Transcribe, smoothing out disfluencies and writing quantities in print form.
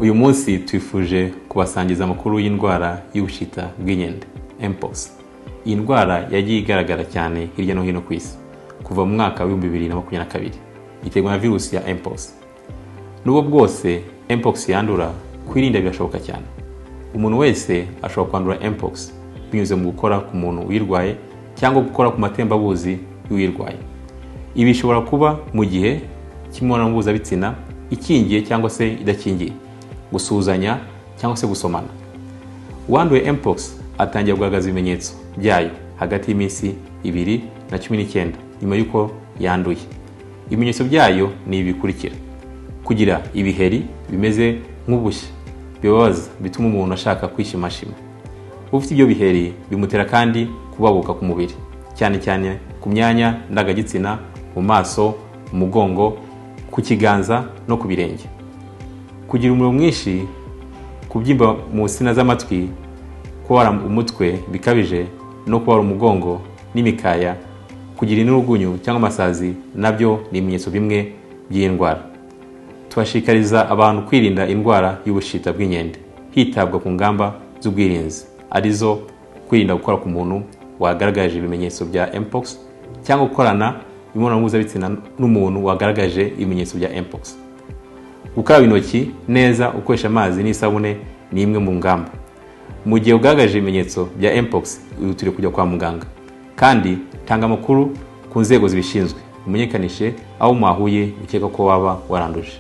Uyu munsi twifuje kubasangiza amakuru y'indwara y'ubushita bw'inkende, mpox. Iyi ndwara yagiye igaragara cyane hirya no hino ku isi kuva mu mwaka wa 2022. Iterwa na virusi ya mpox. Nubwo bwose mpox yandura, kwirinda birashoboka cyane. Umuntu wese ashobora kwandura mpox binyuze mu gukora ku muntu uyirwaye cyangwa gukora ku matembabuzi y'uyirwaye. Ibi bishobora kuba mu gihe cy'imibonano mpuzabitsina ikingiye cyangwa se idakingiye, gusuhuzanya cyangwa se gusomana. Uwanduye mpox atangira kugaragaza ibimenyetso byayo hagati y'iminsi 2 na 19 nyuma y'uko yanduye. Ibimenyetso byayo ni ibi bikurikira: kugira ibiheri bimeze nk'ubushye bibabaza, bituma umuntu ashaka kwishimashima. Ufite ibyo biheri bimutera kandi kubabuka ku mubiri, cyane cyane ku myanya ndangagitsina, mu maso, mu mugongo, ku kiganza no ku birenge, kugira umuriro mwinshi, kubyimba mu nsina z'amatwi, kubabara umutwe bikabije no kubabara umugongo n'imikaya, kugira inturugunyu cyangwa amasazi, nabyo ni ibimenyetso bimwe by'iyi ndwara. Tubashishikariza abantu kwirinda indwara y'ubushita bw'inkende hitabwa ku ngamba z'ubwirinzi, arizo kwirinda gukora ku muntu wagaragaje ibimenyetso bya mpox cyangwa gukorana imibonano mpuzabitsina n'umuntu wagaragaje ibimenyetso bya mpox. Gukaraba intoki neza ukoresha amazi n'isabune ni imwe mu ngamba. Mu gihe ugaragaje ibimenyetso bya mpox, ihutire kujya kwa muganga kandi tanga amakuru ku nzego zibishinzwe, umenyekanishe aho mwahuye ukeka ko waba waranduje.